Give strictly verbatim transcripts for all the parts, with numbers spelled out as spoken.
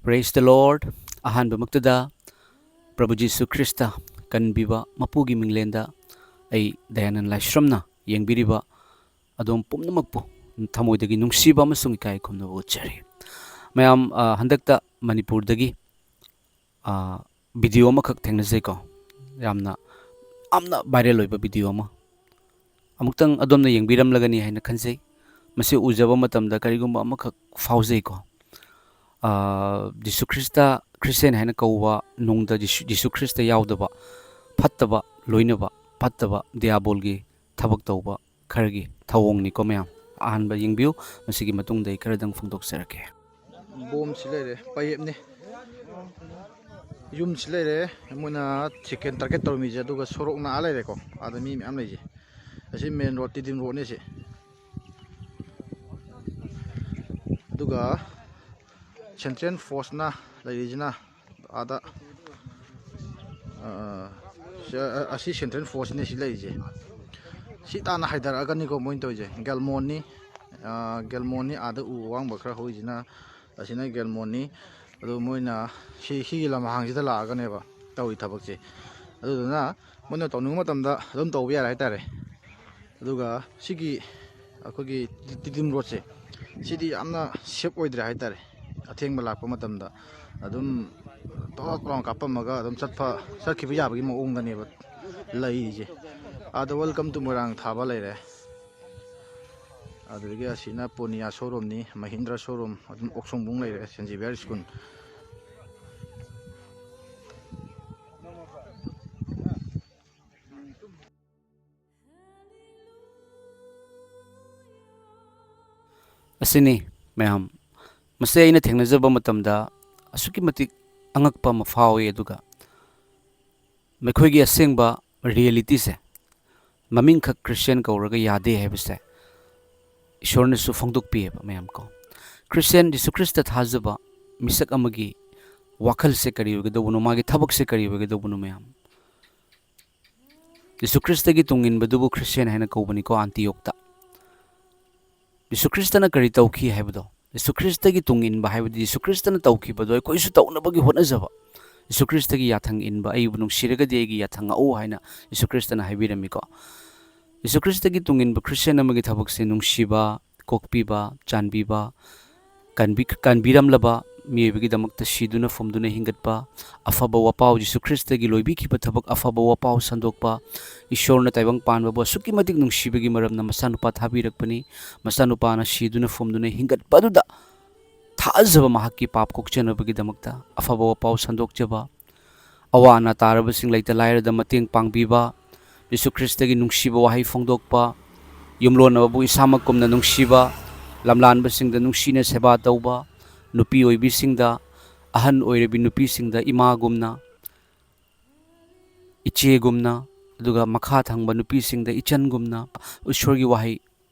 Praise the Lord. ꯑꯍꯥꯟꯕꯃꯛꯇꯗ ꯄ꯭ꯔꯚꯨ ꯖꯤꯁꯨ ꯈ꯭ꯔꯤꯁꯇ ꯀꯟꯕꯤꯕ ꯃꯄꯨꯒꯤ ꯃꯤꯡꯂꯦꯟꯗ ꯑꯩ ꯗꯌꯥꯅꯟ ꯂꯥꯏꯁ꯭ꯔꯝꯅ ꯌꯦꯡꯕꯤꯔꯤꯕ ꯑꯗꯣꯝ ꯄꯨꯝꯅꯃꯛꯄꯨ ꯊꯃꯣꯏꯗꯒꯤ ꯅꯨꯡꯁꯤꯕ ꯑꯃꯁꯨꯡ ꯏꯀꯥꯏ ꯈꯨꯝꯅꯕ ꯎꯠꯆꯔꯤ꯫ ꯃꯌꯥꯝ, ꯑ, ꯍꯟꯗꯛꯇ ꯃꯅꯤꯄꯨꯔꯗꯒꯤ, ꯑ, video ꯑꯃꯈꯛ ꯊꯦꯡꯅꯖꯩꯀꯣ, ꯌꯥꯝꯅ, ꯌꯥꯝꯅ viral ꯑꯣꯏꯕ video ꯑꯃ꯫ ꯑꯃꯨꯛꯇꯪ ꯑꯗꯣꯝꯅ ꯌꯦꯡꯕꯤꯔꯝꯂꯒꯅꯤ ꯍꯥꯏꯅ ꯈꯟꯖꯩ꯫ ꯃꯁꯤ ꯎꯖꯕ ꯃꯇꯝꯗ ꯀꯔꯤꯒꯨꯝꯕ ꯑꯃꯈꯛ ꯐꯥꯎꯖꯩꯀꯣ꯫ ꯑ, ꯖꯤꯁꯨ ꯈ꯭ꯔꯤꯁꯇ, ꯈ꯭ꯔꯤꯁꯇꯤꯌꯥꯟ ꯍꯥꯏꯅ ꯀꯧꯕ ꯅꯨꯡꯗ ꯖꯤꯁꯨ, ꯖꯤꯁꯨ ꯈ꯭ꯔꯤꯁꯇ ꯌꯥꯎꯗꯕ, ꯐꯠꯇꯕ ꯂꯣꯏꯅꯕ, ꯐꯠꯇꯕ ꯗꯤꯌꯥꯕꯣꯜꯒꯤ ꯊꯕꯛ ꯇꯧꯕ ꯈꯔꯒꯤ ꯊꯧꯑꯣꯡꯅꯤꯀꯣ ꯃꯌꯥꯝ꯫ ꯑꯍꯥꯟꯕ ꯌꯦꯡꯕꯤꯌꯨ, ꯃꯁꯤꯒꯤ ꯃꯇꯨꯡꯗ ꯑꯩ ꯈꯔꯗꯪ ꯐꯣꯡꯗꯣꯛꯆꯔꯛꯀꯦ꯫ ꯕꯣꯝꯁꯤ ꯂꯩꯔꯦ, ꯄꯥꯌꯦꯞꯅꯤ꯫ ꯌꯨꯝꯁꯤ ꯂꯩꯔꯦ, ꯃꯣꯏꯅ second target ꯇꯧꯔꯝꯃꯤꯁꯦ, ꯑꯗꯨꯒ ꯁꯣꯔꯣꯛꯅ ꯑꯥ ꯂꯩꯔꯦꯀꯣ, ꯑꯥꯗ ꯃꯤ ꯃꯌꯥꯝ ꯂꯩꯁꯦ꯫ ꯑꯁꯤ main road, ꯇꯤꯗꯤꯝ roadꯅꯤ ꯁꯤ꯫ ꯑꯗꯨꯒ central forceꯅ ꯂꯩꯔꯤꯁꯤꯅ ꯑꯥꯗ, ꯑ, ꯁ-, ꯑꯁꯤ central forceꯅꯤ ꯁꯤ ꯂꯩꯔꯤꯁꯦ꯫ ꯁꯤ ꯇꯥꯟꯅ ꯍꯥꯏꯊꯔꯛꯑꯒꯅꯤꯀꯣ ꯃꯣꯏꯅ ꯇꯧꯔꯤꯁꯦ꯫ ꯒꯦꯜꯃꯣꯟꯅꯤ, ꯑ, ꯒꯦꯜꯃꯣꯟꯅꯤ, ꯑꯥꯗ ꯎ ꯑꯋꯥꯡꯕ ꯈꯔ ꯍꯧꯔꯤꯁꯤꯅ, ꯑꯁꯤꯅ ꯒꯦꯜꯃꯣꯟꯅꯤ꯫ ꯑꯗꯨ ꯃꯣꯏꯅ ꯁꯤ, ꯁꯤꯒꯤ ꯂꯝꯍꯥꯡꯁꯤꯗ ꯂꯥꯛꯑꯒꯅꯦꯕ ꯇꯧꯔꯤ ꯊꯕꯛꯁꯦ꯫ ꯑꯗꯨꯗꯨꯅ ꯃꯣꯏꯅ ꯇꯧꯅꯤꯡꯕ ꯃꯇꯝꯗ ꯑꯗꯨꯝ ꯇꯧꯕ ꯌꯥꯔꯦ ꯍꯥꯏꯇꯥꯔꯦ꯫ ꯑꯗꯨꯒ ꯁꯤꯒꯤ ꯑꯩꯈꯣꯏꯒꯤ ꯇꯤꯗꯤꯝ roadꯁꯦ, ꯁꯤꯗꯤ ꯌꯥꯝꯅ safe ꯑꯣꯏꯗ꯭ꯔꯦ ꯍꯥꯏꯇꯥꯔꯦ꯫ ꯑꯊꯦꯡꯕ ꯂꯥꯛꯄ ꯃꯇꯝꯗ ꯑꯗꯨꯝ ꯇꯣꯛ ꯂꯥꯎꯅ ꯀꯥꯞꯄꯝꯃꯒ ꯑꯗꯨꯝ ꯆꯠꯄ, ꯆꯠꯈꯤꯕ ꯌꯥꯕꯒꯤ ꯃꯑꯣꯡꯗꯅꯦꯕ ꯂꯩꯔꯤꯁꯦ꯫ ꯑꯥꯗ Welcome to Moirang ꯊꯥꯕ ꯂꯩꯔꯦ꯫ ꯑꯗꯨꯗꯒꯤ ꯑꯁꯤꯅ ꯄꯣꯅꯤꯌꯥ showroomꯅꯤ, ꯃꯍꯤꯟꯗ꯭ꯔ showroom, ꯑꯗꯨꯝ ꯑꯣꯛꯁꯣꯡꯕꯨꯡ ꯂꯩꯔꯦ, ꯁꯦꯟ ꯖꯦꯕꯤꯌꯔ ꯁ꯭ꯀꯨꯜ꯫ ꯑꯁꯤꯅꯤ ꯃꯌꯥꯝ, ꯃꯁꯤ ꯑꯩꯅ ꯊꯦꯡꯅꯖꯕ ꯃꯇꯝꯗ ꯑꯁꯨꯛꯀꯤ ꯃꯇꯤꯛ ꯑꯉꯛꯄ ꯑꯃ ꯐꯥꯎꯏ꯫ ꯑꯗꯨꯒ ꯃꯈꯣꯏꯒꯤ ꯑꯁꯦꯡꯕ realityꯁꯦ, ꯃꯃꯤꯡꯈꯛ ꯈ꯭ꯔꯤꯁꯇꯤꯌꯥꯟ ꯀꯧꯔꯒ ꯌꯥꯗꯦ ꯍꯥꯏꯕꯁꯦ ꯏꯁꯣꯔꯅꯁꯨ ꯐꯣꯡꯗꯣꯛꯄꯤꯑꯕ ꯃꯌꯥꯝ ꯀꯣ꯫ ꯈ꯭ꯔꯤꯁꯇꯤꯌꯥꯟ, ꯖꯤꯁꯨ ꯈ꯭ꯔꯤꯁꯇ ꯊꯥꯖꯕ ꯃꯤꯁꯛ ꯑꯃꯒꯤ ꯋꯥꯈꯜꯁꯦ ꯀꯔꯤ ꯑꯣꯏꯒꯗꯧꯕꯅꯣ, ꯃꯥꯒꯤ ꯊꯕꯛꯁꯦ ꯀꯔꯤ ꯑꯣꯏꯒꯗꯧꯕꯅꯣ ꯃꯌꯥꯝ? ꯖꯤꯁꯨ ꯈ꯭ꯔꯤꯁꯇꯒꯤ ꯇꯨꯡ ꯏꯟꯕꯗꯨꯕꯨ ꯈ꯭ꯔꯤꯁꯇꯤꯌꯥꯟ ꯍꯥꯏꯅ ꯀꯧꯕꯅꯤꯀꯣ ꯑꯟꯇꯤꯌꯣꯛꯇ꯫ ꯖꯤꯁꯨ ꯈ꯭ꯔꯤꯁꯇꯅ ꯀꯔꯤ ꯇꯧꯈꯤ ꯍꯥꯏꯕꯗꯣ, ꯌꯤꯁꯨ ꯈ꯭ꯔꯤꯁꯇꯒꯤ ꯇꯨꯡ ꯏꯟꯕ ꯍꯥꯏꯕꯗꯤ ꯌꯤꯁꯨ ꯈ꯭ꯔꯤꯁꯇꯅ ꯇꯧꯈꯤꯕꯗꯣ ꯑꯩꯈꯣꯏꯁꯨ ꯇꯧꯅꯕꯒꯤ ꯍꯣꯠꯅꯖꯕ꯫ ꯌꯤꯁꯨ ꯈ꯭ꯔꯤꯁꯇꯒꯤ ꯌꯥꯊꯪ ꯏꯟꯕ, "ꯑꯩꯕꯨ ꯅꯨꯡꯁꯤꯔꯒꯗꯤ ꯑꯩꯒꯤ ꯌꯥꯊꯪ ꯉꯥꯛꯎ" ꯍꯥꯏꯅ ꯌꯤꯁꯨ ꯈ꯭ꯔꯤꯁꯇꯅ ꯍꯥꯏꯕꯤꯔꯝꯃꯤꯀꯣ꯫ ꯌꯤꯁꯨ ꯈ꯭ꯔꯤꯁꯇꯒꯤ ꯇꯨꯡ ꯏꯟꯕ ꯈ꯭ꯔꯤꯁꯇꯤꯌꯥꯟ ꯑꯃꯒꯤ ꯊꯕꯛꯁꯦ ꯅꯨꯡꯁꯤꯕ, ꯀꯣꯛꯄꯤꯕ, ꯆꯥꯟꯕꯤꯕ, ꯀꯟꯕꯤ-, ꯀꯟꯕꯤꯔꯝꯂꯕ ꯃꯤꯑꯣꯏꯕꯒꯤꯗꯃꯛꯇ ꯁꯤꯗꯨꯅ ꯐꯨꯝꯗꯨꯅ ꯍꯤꯡꯒꯠꯄ, ꯑꯐꯕ ꯋꯥꯄꯥꯎ, ꯌꯤꯁꯨ ꯈ꯭ꯔꯤꯁꯇꯒꯤ ꯂꯣꯏꯕꯤꯈꯤꯕ ꯊꯕꯛ, ꯑꯐꯕ ꯋꯥꯄꯥꯎ ꯁꯟꯗꯣꯛꯄ, ꯏꯁꯣꯔꯅ ꯇꯥꯏꯕꯪ ꯄꯥꯟꯕꯕꯨ ꯑꯁꯨꯛꯀꯤ ꯃꯇꯤꯛ ꯅꯨꯡꯁꯤꯕꯒꯤ ꯃꯔꯝꯅ ꯃꯆꯥꯅꯨꯄꯥ ꯊꯥꯕꯤꯔꯛꯄꯅꯤ, ꯃꯆꯥꯅꯨꯄꯥꯅ ꯁꯤꯗꯨꯅ ꯐꯨꯝꯗꯨꯅ ꯍꯤꯡꯒꯠꯄ ꯑꯗꯨꯗ ꯊꯥꯖꯕ ꯃꯍꯥꯛꯀꯤ ꯄꯥꯞ ꯀꯣꯛꯆꯅꯕꯒꯤꯗꯃꯛꯇ ꯑꯐꯕ ꯋꯥꯄꯥꯎ ꯁꯟꯗꯣꯛꯆꯕ, ꯑꯋꯥ ꯑꯅꯥ ꯇꯥꯔꯕꯁꯤꯡ ꯂꯩꯇ ꯂꯥꯏꯔꯗ ꯃꯇꯦꯡ ꯄꯥꯡꯕꯤꯕ, ꯌꯤꯁꯨ ꯈ꯭ꯔꯤꯁꯇꯒꯤ ꯅꯨꯡꯁꯤꯕ ꯋꯥꯍꯩ ꯐꯣꯡꯗꯣꯛꯄ, ꯌꯨꯝꯂꯣꯟꯅꯕꯕꯨ ꯏꯁꯥꯃꯛꯀꯨꯝꯅ ꯅꯨꯡꯁꯤꯕ, ꯂꯝꯂꯥꯟꯕꯁꯤꯡꯗ ꯅꯨꯡꯁꯤꯅ ꯁꯦꯕꯥ ꯇꯧꯕ, ꯅꯨꯄꯤ ꯑꯣꯏꯕꯤꯁꯤꯡꯗ, ꯑꯍꯟ ꯑꯣꯏꯔꯕꯤ ꯅꯨꯄꯤꯁꯤꯡꯗ ꯏꯃꯥꯒꯨꯝꯅ, ꯏꯆꯦꯒꯨꯝꯅ, ꯑꯗꯨꯒ ꯃꯈꯥ ꯊꯪꯕ ꯅꯨꯄꯤꯁꯤꯡꯗ ꯏꯆꯟꯒꯨꯝꯅ ꯏꯁꯣꯔꯒꯤ ꯋꯥꯍꯩ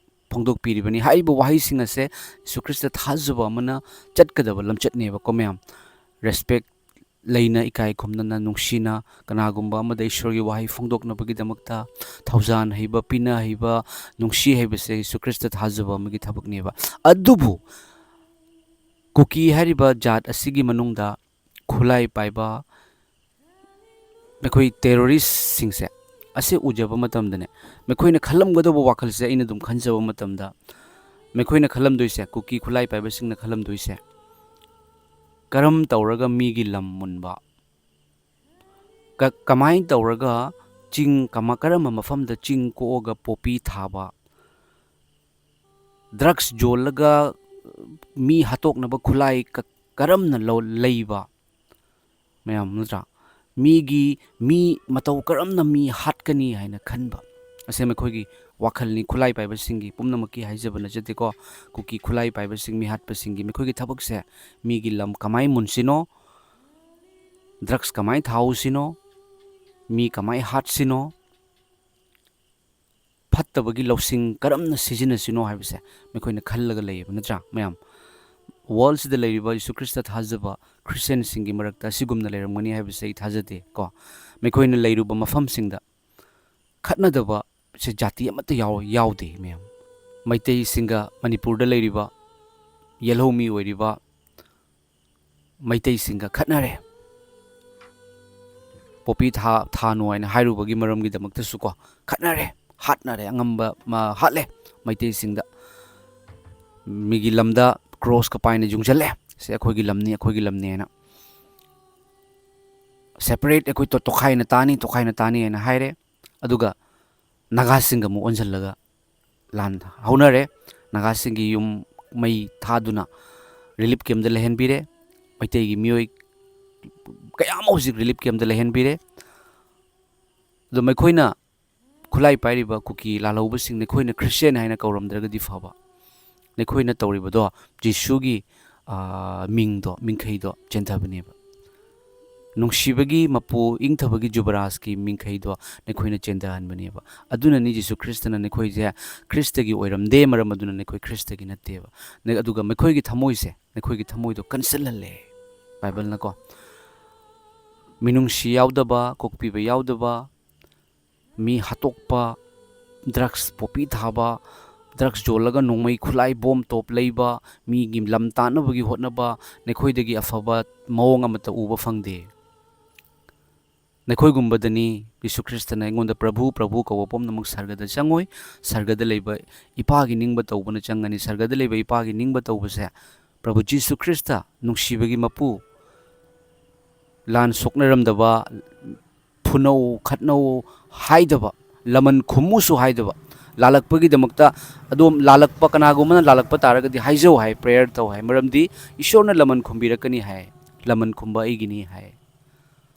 ꯐꯣꯡꯗꯣꯛꯄꯤꯔꯤꯕꯅꯤ꯫ ꯍꯥꯏꯔꯤꯕ ꯋꯥꯍꯩꯁꯤꯡ ꯑꯁꯦ ꯌꯤꯁꯨ ꯈ꯭ꯔꯤꯁꯇ ꯊꯥꯖꯕ ꯑꯃꯅ ꯆꯠꯀꯗꯕ ꯂꯝꯆꯠꯅꯦꯕꯀꯣ ꯃꯌꯥꯝ꯫ ꯔꯦꯁꯄꯦꯛ ꯂꯩꯅ, ꯏꯀꯥꯏ ꯈꯨꯝꯅꯅ, ꯅꯨꯡꯁꯤꯅ ꯀꯅꯥꯒꯨꯝꯕ ꯑꯃꯗ ꯏꯁꯣꯔꯒꯤ ꯋꯥꯍꯩ ꯐꯣꯡꯗꯣꯛꯅꯕꯒꯤꯗꯃꯛꯇ ꯊꯧꯖꯥꯟ ꯍꯩꯕ, ꯄꯤꯅ ꯍꯩꯕ, ꯅꯨꯡꯁꯤ ꯍꯩꯕꯁꯦ ꯌꯤꯁꯨ ꯈ꯭ꯔꯤꯁꯇ ꯊꯥꯖꯕ ꯑꯃꯒꯤ ꯊꯕꯛꯅꯦꯕ꯫ ꯑꯗꯨꯕꯨ ꯀꯨꯀꯤ ꯍꯥꯏꯔꯤꯕ ꯖꯥꯠ ꯑꯁꯤꯒꯤ ꯃꯅꯨꯡꯗ ꯈꯨꯠꯂꯥꯏ ꯄꯥꯏꯕ, ꯃꯈꯣꯏ ꯇꯦꯔꯣꯔꯤꯁꯁꯤꯡꯁꯦ ꯑꯁꯤ ꯎꯖꯕ ꯃꯇꯝꯗꯅꯦ, ꯃꯈꯣꯏꯅ ꯈꯜꯂꯝꯒꯗꯧꯕ ꯋꯥꯈꯜꯁꯦ ꯑꯩꯅ ꯑꯗꯨꯝ ꯈꯟꯖꯕ ꯃꯇꯝꯗ, ꯃꯈꯣꯏꯅ ꯈꯜꯂꯝꯗꯣꯏꯁꯦ, ꯀꯨꯀꯤ ꯈꯨꯠꯂꯥꯏ ꯄꯥꯏꯕꯁꯤꯡꯅ ꯈꯜꯂꯝꯗꯣꯏꯁꯦ, "ꯀꯔꯝ ꯇꯧꯔꯒ ꯃꯤꯒꯤ ꯂꯝ ꯃꯨꯟꯕ? ꯀ-, ꯀꯃꯥꯏꯅ ꯇꯧꯔꯒ ꯆꯤꯡ, ꯀꯃ-, ꯀꯔꯝꯕ ꯃꯐꯝꯗ ꯆꯤꯡ ꯀꯣꯛꯑꯒ ꯄꯣꯄꯤ ꯊꯥꯕ? ꯗ꯭ꯔꯒꯁ ꯌꯣꯜꯂꯒ ꯃꯤ ꯍꯥꯠꯇꯣꯛꯅꯕ ꯈꯨꯠꯂꯥꯏ ꯀ-, ꯀꯔꯝꯅ ꯂꯧ-, ꯂꯩꯕ?" ꯃꯌꯥꯝ ꯅꯠꯇ꯭ꯔꯥ? ꯃꯤꯒꯤ, ꯃꯤ ꯃꯇꯧ ꯀꯔꯝꯅ ꯃꯤ ꯍꯥꯠꯀꯅꯤ ꯍꯥꯏꯅ ꯈꯟꯕ꯫ ꯑꯁꯦ ꯃꯈꯣꯏꯒꯤ ꯋꯥꯈꯜꯅꯤ, ꯈꯨꯠꯂꯥꯏ ꯄꯥꯏꯕꯁꯤꯡꯒꯤ ꯄꯨꯝꯅꯃꯛꯀꯤ ꯍꯥꯏꯖꯕ ꯅꯠꯆꯗꯦꯀꯣ꯫ ꯀꯨꯀꯤ ꯈꯨꯠꯂꯥꯏ ꯄꯥꯏꯕꯁꯤꯡ, ꯃꯤ ꯍꯥꯠꯄꯁꯤꯡꯒꯤ ꯃꯈꯣꯏꯒꯤ ꯊꯕꯛꯁꯦ ꯃꯤꯒꯤ ꯂꯝ ꯀꯃꯥꯏ ꯃꯨꯟꯁꯤꯅꯣ, ꯗ꯭ꯔꯒꯁ ꯀꯃꯥꯏ ꯊꯥꯎꯁꯤꯅꯣ, ꯃꯤ ꯀꯃꯥꯏ ꯍꯥꯠꯁꯤꯅꯣ, ꯐꯠꯇꯕꯒꯤ ꯂꯧꯁꯤꯡ ꯀꯔꯝꯅ ꯁꯤꯖꯤꯟꯅꯁꯤꯅꯣ ꯍꯥꯏꯕꯁꯦ ꯃꯈꯣꯏꯅ ꯈꯜꯂꯒ ꯂꯩꯌꯦꯕ, ꯅꯠꯇ꯭ꯔꯥ ꯃꯌꯥꯝ? ꯋꯥꯔꯜꯁꯤꯗ ꯂꯩꯔꯤꯕ ꯌꯤꯁꯨ ꯈ꯭ꯔꯤꯁꯇ ꯊꯥꯖꯕ ꯈ꯭ꯔꯤꯁꯇꯤꯌꯥꯟꯁꯤꯡꯒꯤ ꯃꯔꯛꯇ ꯑꯁꯤꯒꯨꯝꯅ ꯂꯩꯔꯝꯒꯅꯤ ꯍꯥꯏꯕꯁꯦ ꯑꯩ ꯊꯥꯖꯗꯦ ꯀꯣ꯫ ꯃꯈꯣꯏꯅ ꯂꯩꯔꯨꯕ ꯃꯐꯝꯁꯤꯡꯗ ꯈꯠꯅꯗꯕ ꯁꯦ ꯖꯥꯇꯤ ꯑꯃꯠꯇ ꯌꯥꯎ-, ꯌꯥꯎꯗꯦ ꯃꯌꯥꯝ꯫ ꯃꯩꯇꯩꯁꯤꯡꯒ ꯃꯅꯤꯄꯨꯔꯗ ꯂꯩꯔꯤꯕ ꯌꯦꯜꯍꯧꯃꯤ ꯑꯣꯏꯔꯤꯕ ꯃꯩꯇꯩꯁꯤꯡꯒ ꯈꯠꯅꯔꯦ꯫ ꯄꯣꯄꯤ ꯊꯥ-, ꯊꯥꯅꯨ ꯍꯥꯏꯅ ꯍꯥꯏꯔꯨꯕꯒꯤ ꯃꯔꯝꯒꯤꯗꯃꯛꯇꯁꯨꯀꯣ ꯈꯠꯅꯔꯦ, ꯍꯥꯠꯅꯔꯦ, ꯑꯉꯝꯕ ꯃ-, ꯍꯥꯠꯂꯦ ꯃꯩꯇꯩꯁꯤꯡꯗ꯫ ꯃꯤꯒꯤ ꯂꯝꯗ ꯀ꯭ꯔꯣꯁꯀ ꯄꯥꯏꯅ ꯌꯨꯡꯁꯤꯜꯂꯦ, "ꯁꯤ ꯑꯩꯈꯣꯏꯒꯤ ꯂꯝꯅꯤ, ꯑꯩꯈꯣꯏꯒꯤ ꯂꯝꯅꯤ" ꯍꯥꯏꯅ꯫ "ꯁꯦꯄꯔꯦꯠ ꯑꯩꯈꯣꯏ ꯇꯣ-, ꯇꯣꯈꯥꯏꯅ ꯇꯥꯅꯤ, ꯇꯣꯈꯥꯏꯅ ꯇꯥꯅꯤ" ꯍꯥꯏꯅ ꯍꯥꯏꯔꯦ꯫ ꯑꯗꯨꯒ ꯅꯥꯒꯥꯁꯤꯡꯒ ꯑꯃꯨꯛ ꯑꯣꯟꯁꯤꯜꯂꯒ ꯂꯥꯟ ꯍꯧꯅꯔꯦ꯫ ꯅꯥꯒꯥꯁꯤꯡꯒꯤ ꯌꯨꯝ ꯃꯩ ꯊꯥꯗꯨꯅ ꯔꯤꯂꯤꯐ ꯀꯦꯝꯗ ꯂꯩꯍꯟꯕꯤꯔꯦ꯫ ꯃꯩꯇꯩꯒꯤ ꯃꯤꯑꯣꯏ ꯀꯌꯥ ꯑꯃ ꯍꯧꯖꯤꯛ ꯔꯤꯂꯤꯐ ꯀꯦꯝꯗ ꯂꯩꯍꯟꯕꯤꯔꯦ꯫ ꯑꯗꯣ ꯃꯈꯣꯏꯅ, ꯈꯨꯠꯂꯥꯏ ꯄꯥꯏꯔꯤꯕ ꯀꯨꯀꯤ ꯂꯥꯜꯍꯧꯕꯁꯤꯡ, ꯅꯈꯣꯏꯅ ꯈ꯭ꯔꯤꯁꯇꯤꯌꯥꯟ ꯍꯥꯏꯅ ꯀꯧꯔꯝꯗ꯭ꯔꯒꯗꯤ ꯐꯕ꯫ ꯅꯈꯣꯏꯅ ꯇꯧꯔꯤꯕꯗꯣ ꯖꯤꯁꯨꯒꯤ, ꯑ, ꯃꯤꯡꯗꯣ, ꯃꯤꯡꯈꯩꯗꯣ ꯆꯦꯟꯊꯕꯅꯦꯕ꯫ ꯅꯨꯡꯁꯤꯕꯒꯤ ꯃꯄꯨ, ꯏꯪꯊꯕꯒꯤ ꯖꯨꯕꯔꯥꯖꯀꯤ ꯃꯤꯡꯈꯩꯗꯣ ꯅꯈꯣꯏꯅ ꯆꯦꯟꯊꯍꯟꯕꯅꯦꯕ꯫ ꯑꯗꯨꯅꯅꯤ ꯖꯤꯁꯨ ꯈ꯭ꯔꯤꯁꯇꯅ ꯅꯈꯣꯏꯁꯦ ꯈ꯭ꯔꯤꯁꯇꯒꯤ ꯑꯣꯏꯔꯝꯗꯦ, ꯃꯔꯝ ꯑꯗꯨꯅ ꯅꯈꯣꯏ ꯈ꯭ꯔꯤꯁꯇꯒꯤ ꯅꯠꯇꯦꯕ꯫ ꯅ-, ꯑꯗꯨꯒ ꯃꯈꯣꯏꯒꯤ ꯊꯃꯣꯏꯁꯦ, ꯅꯈꯣꯏꯒꯤ ꯊꯃꯣꯏꯗꯣ ꯀꯟꯁꯤꯜꯍꯜꯂꯦ ꯕꯥꯏꯕꯜꯅꯀꯣ꯫ ꯃꯤꯅꯨꯡꯁꯤ ꯌꯥꯎꯗꯕ, ꯀꯣꯛꯄꯤꯕ ꯌꯥꯎꯗꯕ, ꯃꯤ ꯍꯥꯠꯇꯣꯛꯄ, ꯗ꯭ꯔꯒꯁ ꯄꯣꯄꯤ ꯊꯥꯕ, ꯗ꯭ꯔꯒꯁ ꯌꯣꯜꯂꯒ ꯅꯣꯡꯃꯩ ꯈꯨꯠꯂꯥꯏ ꯕꯣꯝ ꯇꯣꯞ ꯂꯩꯕ, ꯃꯤꯒꯤ ꯂꯝ ꯇꯥꯟꯅꯕꯒꯤ ꯍꯣꯠꯅꯕ, ꯅꯈꯣꯏꯗꯒꯤ ꯑꯐꯕ ꯃꯑꯣꯡ ꯑꯃꯠꯇ ꯎꯕ ꯐꯪꯗꯦ꯫ ꯅꯈꯣꯏꯒꯨꯝꯕꯗꯅꯤ ꯖꯤꯁꯨ ꯈ꯭ꯔꯤꯁꯇꯅ ꯑꯩꯉꯣꯟꯗ "ꯄ꯭ꯔꯚꯨ, ꯄ꯭ꯔꯚꯨ" ꯀꯧꯕ ꯄꯨꯝꯅꯃꯛ ꯁꯔꯒꯗ ꯆꯪꯉꯣꯏ꯫ ꯁꯔꯒꯗ ꯂꯩꯕ ꯏꯄꯥꯒꯤ ꯅꯤꯡꯕ ꯇꯧꯕꯅ ꯆꯪꯒꯅꯤ꯫ ꯁꯔꯒꯗ ꯂꯩꯕ ꯏꯄꯥꯒꯤ ꯅꯤꯡꯕ ꯇꯧꯕꯁꯦ ꯄ꯭ꯔꯚꯨ ꯖꯤꯁꯨ ꯈ꯭ꯔꯤꯁꯇ, ꯅꯨꯡꯁꯤꯕꯒꯤ ꯃꯄꯨ, ꯂꯥꯟ ꯁꯣꯛꯅꯔꯝꯗꯕ, ꯐꯨꯅꯧ, ꯈꯠꯅꯧ ꯍꯥꯏꯗꯕ, ꯂꯃꯟ ꯈꯨꯝꯃꯨꯁꯨ ꯍꯥꯏꯗꯕ, ꯂꯥꯜꯂꯛꯄꯒꯤꯗꯃꯛꯇ, "ꯑꯗꯣꯝ ꯂꯥꯜꯂꯛꯄ, ꯀꯅꯥꯒꯨꯝꯕꯅ ꯂꯥꯜꯂꯛꯄ ꯇꯥꯔꯒꯗꯤ ꯍꯥꯏꯖꯧ" ꯍꯥꯏ, ꯄ꯭ꯔꯦꯌꯔ ꯇꯧ ꯍꯥꯏ, ꯃꯔꯝꯗꯤ ꯏꯁꯣꯔꯅ ꯂꯃꯟ ꯈꯨꯝꯕꯤꯔꯛꯀꯅꯤ ꯍꯥꯏ, "ꯂꯃꯟ ꯈꯨꯝꯕ ꯑꯩꯒꯤꯅꯤ" ꯍꯥꯏ꯫